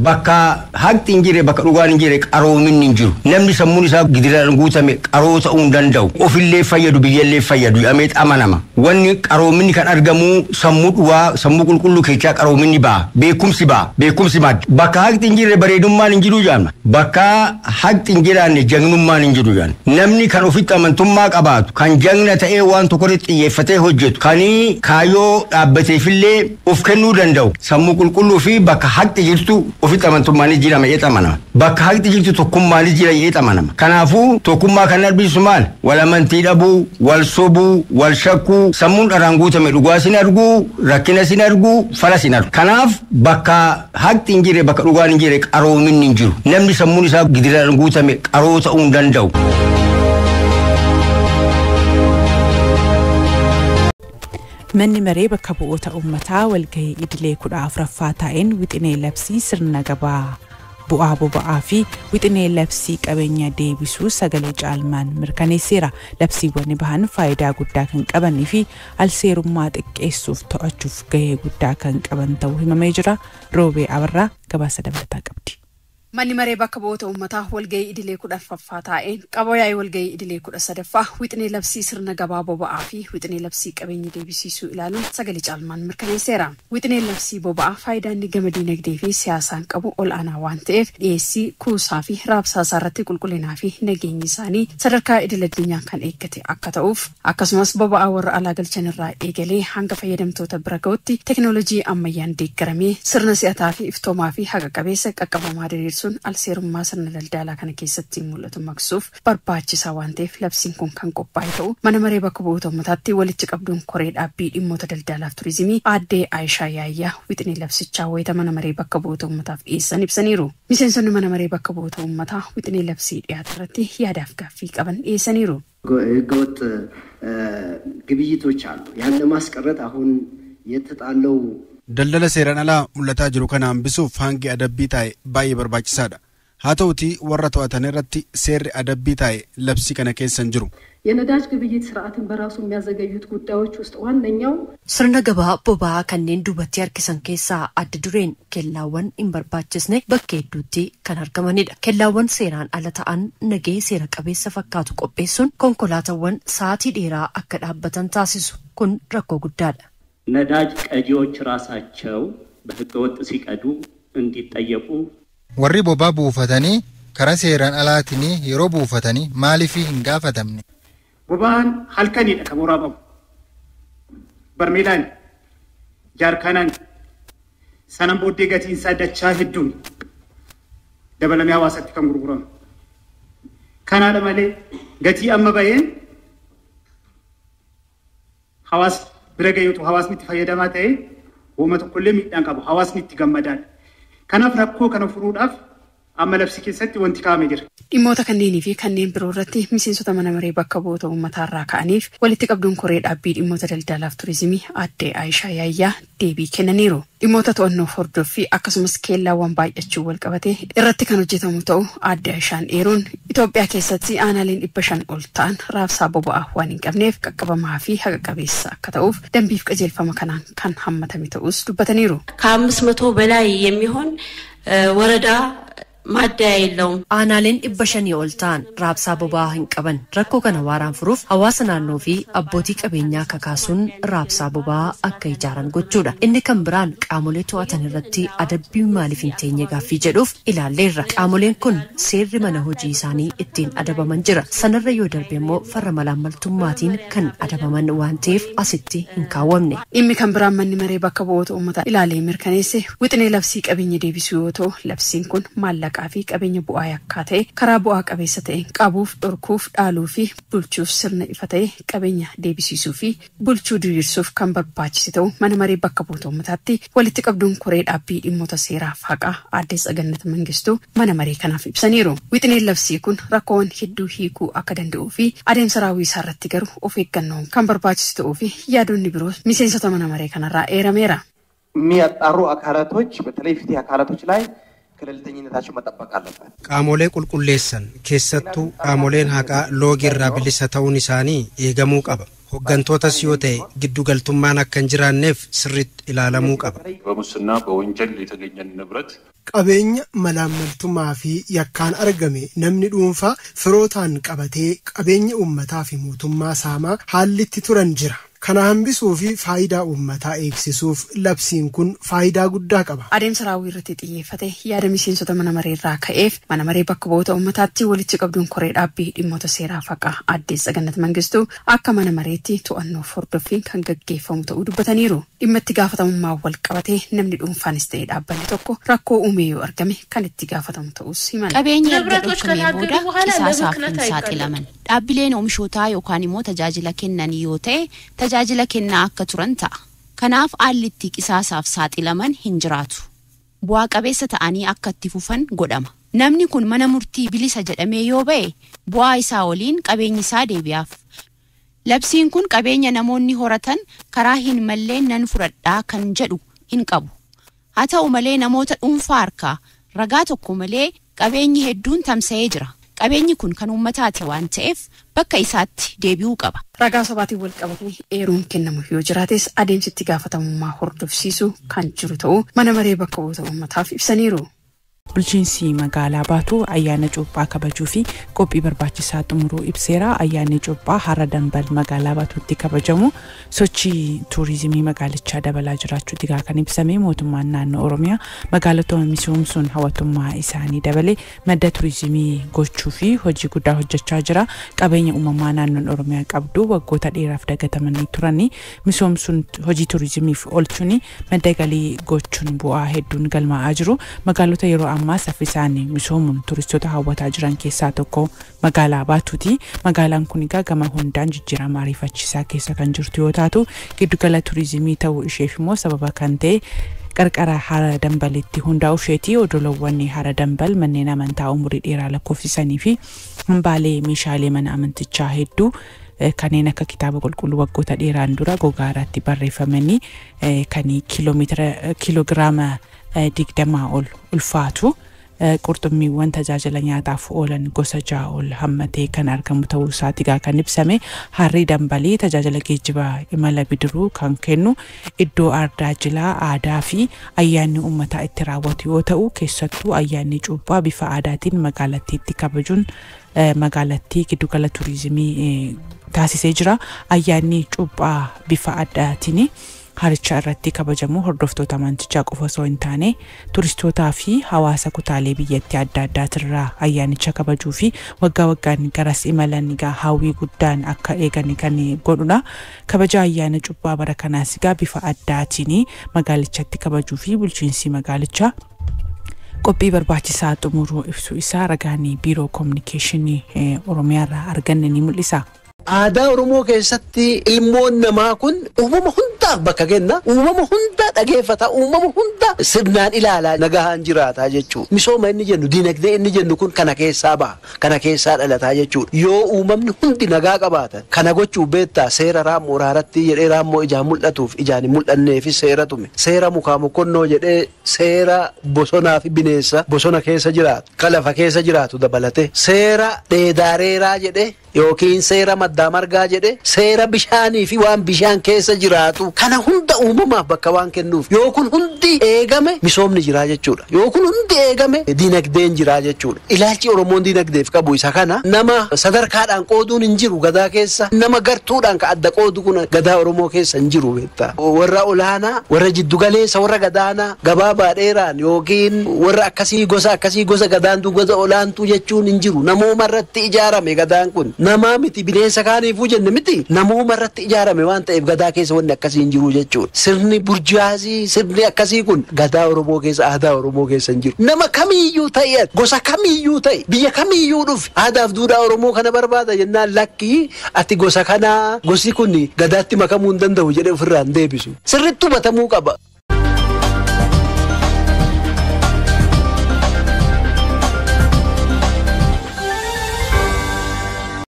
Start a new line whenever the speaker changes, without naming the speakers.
Bakka haqni hin jirre, bakka dhugaan hin jirre, qaroominni hin jiru. Namni sammuun isaa gidiraan guutame qaroo ta'uu hin danda'u. Ofillee fayyadu, biyyallee fayyadu jedhamee amanama. Wanni qaroominni kan argamu sammuu dhugaa, sammuu qulqulluu keessaa qaroominni ba'a. Beekumsi ba'a. Beekumsi madda. Bakka haqni hin jirre bareedummaan hin jiru jedhama. Bakka haqni hin jiraanne jagnummaan hin jiru jedhama. Namni kan ofitti amantummaa qabaatu, kan jagna ta'ee waan tokkorratti xiyyeeffatee hojjetu, kan kaayyoo dhaabbateefillee of kennuu danda'u, sammuu qulqulluu fi bakka haqni jirtu ofitti amantummaanis jira jedhee amanama. Bakka haqni jirtu tokkummaanis jira jedhee amanama. Kanaafuu tokkummaa kan arbisu maal? Wal amantii dhabuu, wal sobuu, wal shakkuu, sammuun dharaan guutame dhugaa sin arguu, rakkina sin arguu, fala sin argu. Kanaaf bakka haqni hin jirre, bakka dhugaan hin jirre, qaroominni hin jiru. Namni sammuun isaa gidiraan guutame qaroo ta'uu hin danda'u.
Manni maree bakka bu'oota uummataa walgahii idilee 14ffaa taa'een wixinee labsii sirna gabaa bu'aa boba'aa fi wixinee labsii qabeenya deebisuu sagalee caalmaan mirkaneesseera. Labsiiwwan bahan faayidaa guddaa kan qabanii fi alseerummaa xiqqeessuuf to'achuuf gahee guddaa kan qaban ta'uu himamee jira. Roobee Abarraa gabaasa dabalataa qabdi.
Manni maree bakka bu'oota uummataa walgahii idilee 14ffaa taa'een qaboo yaa'ii walgahii idilee 13ffaa wixinee labsii sirna gabaa boba'aa fi wixinee labsii qabeenya deebisiisuu ilaaluun sagalee caalmaan mirkaneesseera. Wixineen labsii boba'aa faayidaa inni gama diinagdee fi siyaasaan qabu ol aanaa waan ta'eef, dhiyeessii, kuusaa fi raabsaa isaa irratti qulqullinaa fi nageenyi isaanii sadarkaa idil addunyaa kan eeggate akka ta'uuf, akkasumas boba'aa warra alaa galchan irraa eegalee hanga fayyadamtoota bira ga'utti teknoolojii ammayyaan deeggaramee sirna si'ataa fi iftoomaa fi haqa qabeessa qaqqabamaa diriirsuun alseerummaa sirna daldalaa kana keessatti mul'atu maqsuuf barbaachisaa waan ta'eef labsiin kun kan qophaa'e ta'u mana maree bakka bu'oota uummataatti walitti qabduun koree dhaabbii dhimmoota daldalaaf turizimii aaddee Aayishaa Yaayyaa wixinee labsichaa wayita mana maree bakka bu'oota uummataaf dhiyeessan ibsaniiru. Miseensonni mana maree bakka bu'oota uummataa wixinee labsii dhiyaate irratti yaadaaf gaaffii qaban dhiyeessaniiru.
ህገወጥ ግብይቶች አሉ። ያን ለማስቀረት አሁን የተጣለው
Daldala seeraan alaa mul'ataa jiru kana hambisuuf hangi adabbii taa'e baay'ee barbaachisaadha. Haa ta'utii warra to'atan irratti seerri adabbii taa'e labsii kana keessa hin jiru.
የነዳጅ ግብይት ስርዓትን በራሱ የሚያዘገዩት ጉዳዮች ውስጥ ዋነኛው
Sirna gabaa boba'aa kanneen duubatti harkisan keessaa adda dureen kellaawwan hin barbaachisne bakka hedduutti kan argamanidha. Kellaawwan seeraan ala ta'an nagee seera qabeessa fakkaatu qopheessuun konkolaataawwan sa'aatii dheeraa akka dhaabbatan taasisu. Kun rakkoo guddaadha.
ነዳጅ ቀጂዎች ራሳቸው በህገወጥ ሲቀዱ እንዲጠየቁ
Warri boba'aa buufatanii karaa seeraan alaatiin yeroo buufatanii maaliif hin gaafatamne?
Boba'aan halkanidha kan waraabamu. Barmeelaan, jaarkaanaan, sanaan booddee gatiin isaa dachaa hedduun dabalamee hawaasatti kan gurguramu. Kanaadha malee gatii amma baheen hawaasa bira gaheetu hawaasni itti fayyadamaa ta'ee wooma tokkollee miidhaan qabu, hawaasni itti gammadaadha. Kanaaf rakkoo kana furuudhaaf amma labsii keessatti wanti kaa'amee jira.
Dhimmoota kanneenii fi kanneen biroo irratti miseensota mana maree bakka bu'oota uummataa irraa ka'aniif walitti qabduun koree dhaabbii dhimmoota daldalaaf turizimii aaddee Aayishaa Yaayyaa deebii kennaniiru. Dhimmoota to'annoo hordoffii akkasumas keellaawwan baay'achuu wal qabatee irratti kan hojjetamu ta'u aaddee Aayishaan eeruun, Itoophiyaa keessatti aanaaleen 500 ol ta'an raabsaa boba'aa waan hin qabneef qaqqabamaa fi haqa qabeessa akka ta'uuf dambiif qajeelfama kanaan kan hammatame ta'us dubbataniiru.
ከ500 በላይ የሚሆን ወረዳ ማደያ የለውም።
Aanaaleen 500 ol ta'an raabsaa boba'aa hin qaban. Rakkoo kana waaraan furuuf hawaasa naannoo fi abbootii qabeenyaa kakaasuun raabsaa boba'aa akka ijaaran gochuudha. Inni kan biraan qaamolee to'atan irratti adabbii maaliif hin teenye gaaffii jedhuuf ilaalleerra. Qaamoleen kun seerri mana hojii isaanii ittiin adabaman jira. Sanarra yoo darbe immoo farra malaammaltummaatiin kan adabaman waan ta'eef asitti hin kaawwamne.
Dhimmi kan biraan manni maree bakka bu'oota uummataa ilaalee mirkaneesse wixinee labsii qabeenya deebisuu yoo ta'u, labsiin kun maallaqaa fi qabeenya bu'aa yakkaa ta'e karaa bu'aa qabeessa ta'e qabuuf, dhorkuuf, dhaaluu fi bulchuuf sirna ifa ta'e qabeenya deebisiisuu fi bulchuu diriirsuuf kan barbaachise ta'u mana maree bakka bu'oota uummataatti walitti qabduun koree dhaabbii dhimmoota seeraaf haqaa aadde Tsagannat Mangistuu mana maree kanaaf ibsaniiru. Wixineen labsii kun rakkoowwan hedduu hiikuu akka danda'uu fi adeemsa raawwii isaa irratti garuu of eeggannoon kan barbaachisu ta'uu fi yaadonni biroo miseensota mana maree kanarraa eerameera.
የሚያጣሩ አካላቶች በተለይ ፍትህ አካላቶች ላይ ገለልተኝነታቸው መጠበቅ አለበት።
Qaamolee qulqulleessan keessattuu qaamoleen haqaa loogiirraa bilisa ta'uun isaanii eegamuu qaba. Hoggantootas yoo ta'e giddugaltummaan akka hin jiraanneef sirriitti ilaalamuu qaba.
በሙስና በወንጀል የተገኘን ንብረት
Qabeenya malaammaltummaa fi yakkaan argame namni dhuunfaa firootaan qabatee qabeenya uummataa fi mootummaa saamaa haalli itti turan jira. Kana hambisuu fi faayidaa uummataa eegsisuuf labsiin kun faayidaa guddaa qaba.
Adeemsa raawwii irratti xiyyeeffate yaada miseensota mana maree irraa ka'eef mana maree bakka bu'oota uummataatti walitti qabduun koree dhaabbii dhimmoota seeraa faqaa aadde Tsagannat Mangistuu akka mana mareetti to'annoof hordoffiin kan gaggeeffamu ta'uu dubbataniiru. Dhimma itti gaafatamummaa wal qabatee namni dhuunfaanis ta'e dhaabbanni tokko rakkoo uumee yoo argame kan itti gaafatamu ta'us himan.
Qabeenya erga dhorkamee booda qisaasaaf hin saaxilaman. Dhaabbileen oomishootaa yookaan immoo tajaajila kennan yoo ta'e tajaajila kennaa akka turan ta'a. Kanaaf haalli itti qisaasaaf saaxilaman hin jiraatu. Bu'aa qabeessa ta'anii akka itti fufan godhama. Namni kun mana murtii bilisa jedhamee yoo ba'e bu'aa isaa waliin qabeenyi isaa deebi'aaf. Labsiin kun qabeenya namoonni horatan karaa hin malleen nan fudhadhaa kan jedhu hin qabu. Haa ta'u malee namoota dhuunfaa harkaa ragaa tokko malee qabeenyi hedduun tamsa'ee jira. Qabeenyi kun kan uummataati waan ta'eef bakka isaatti deebi'uu qaba.
Ragaa sobaatiin wal qabatee eeruun kennamu yoo jiraates adeemsi itti gaafatamummaa hordofsiisu kan jiru ta'uu mana maree bakka bu'oota uummataaf ibsaniiru.
Bulchiinsi magaalaa Baatuu ayyaana cuuphaa kabajuu fi qophii barbaachisaa xumuruu ibseera. Ayyaanni cuuphaa hara dambal magaalaa Baatuutti kabajamu sochii tuurizimii magaalichaa dabalaa jiraachuuti kan ibsame. Mootummaan naannoo Oromiyaa magaalota misoomsuun hawwatummaa isaanii dabalee madda tuurizimii gochuu fi hojii guddaa hojjechaa jira. Qabeenya uumamaa naannoon Oromiyaa qabdu waggoota dheeraaf dagatamanii turanii misoomsuun hojii tuurizimiif oolchuun madda galii gochuun bu'aa hedduun galmaa'aa jiru. Magaalota yeroo ammaa saffisaan misoomuun turistoota hawwataa jiran keessaa tokko magaalaa Baatuuti. Magaalaan kun egaa gama hundaan jijjiirama ariifachiisaa keessa kan jirtu yoo taatu giddugala turizimii ta'uu isheef immoo sababa kan ta'e qarqara hara dambalitti hundaa'u isheeti. Odolowwan hara dambal manneen amantaa umurii dheeraa lakkoofsisanii fi hambaalee meeshaalee mana amantichaa hedduu kanneen akka kitaaba qulqulluu waggoota dheeraan dura gogaa irratti barreeffamanii kan kiiloogiraama 20 ol ulfaatu qurxummiiwwan tajaajila nyaataaf oolan gosa 6 ol hammatee kan argamu ta'uu isaati kan ibsame. Harri dambalii tajaajila geejjibaa imala bidiruu kan kennu iddoo ardaa jilaa aadaa fi ayyaanni uummataa itti raawwatu yoo ta'u keessattuu ayyaanni cuuphaa bifa aadaatiin magaalattiitti kabajuun magaalattii giddugala turizimii taasisee jira. Ayyaanni cuuphaa bifa addaatiin haricha irratti kabajamu hordoftoota amantichaa qofa osoo hin taane turistootaa fi hawaasa kutaalee biyyattii adda addaatirraa ayyaanicha kabajuu fi waggaa waggaan garas imalan egaa hawwii guddaan akka eegan kan godhudha. Kabaja ayyaana cuuphaa bara kanaas egaa bifa addaatiin magaalichatti kabajuu fi bulchiinsi magaalichaa qophii barbaachisaa xumuruu ibsuu isaa ragaan biiroo koominikeeshinii Oromiyaarraa arganne ni mul'isa.
Aadaa Oromoo keessatti ilmoon namaa kun uumama hundaaf bakka kenna, uumama hundaa dhageeffata, uumama hundaa sirnaan ilaalaa nagahaan jiraataa jechuudha. Misooma inni jennu, diinagdee inni jennu kun kana keessaa baha, kana keessaa dhalataa jechuudha. Yoo uumamni hundi nagaa qabaatan kana gochuu beektaa seera raammoo raaratti jedhee raammoo ijaan mul'atuuf ijaan hin mul'anneefis seera tume. Seera mukaa mokkonnoo jedhee seera bosonaa fi bineensa bosona keessa jiraatu, kalafa keessa jiraatu dabalate. Seera dheedaareeraa jedhee yookiin seera maddaa margaa jedhe seera bishaanii fi waan bishaan keessa jiraatu kana hunda uumamaaf bakka waan kennuuf yoo kun hundi eegame misoomni jiraa jechuudha. Yoo kun hundi eegame diinagdeen jiraa jechuudha. Ilaalchi Oromoon diinagdeef qabu isa kana nama sadarkaadhaan qooduun hin jiru gadaa keessa, nama gartuudhaan ka adda qoodu kun gadaa Oromoo keessa hin jiru beektaa. Warra olaanaa, warra jiddugaleessa, warra gadaanaa gabaabaa dheeraan yookiin warra akkasii gosa akkasii gosa gadaantuu gosa olaantuu jechuun hin jiru. Namooma irratti ijaarame gadaan kun. Namaa miti bineensa kaaniifuu jenne miti namooma irratti ijaarame waan ta'eef gadaa keessa wanni akkasii hin jiru jechuudha. Sirni burjaazii sirni akkasii kun gadaa Oromoo keessa aadaa Oromoo keessa hin jiru. Nama kamiiyyuu ta'e gosa kamiiyyuu ta'e biyya kamiiyyuu dhufe aadaaf duudhaa Oromoo kana barbaada jennaan lakkii ati gosa kanaa gosi kun gadaatti makamuu hin danda'u jedhee ofirraa hin deebisu. Sirriitti hubatamuu qaba.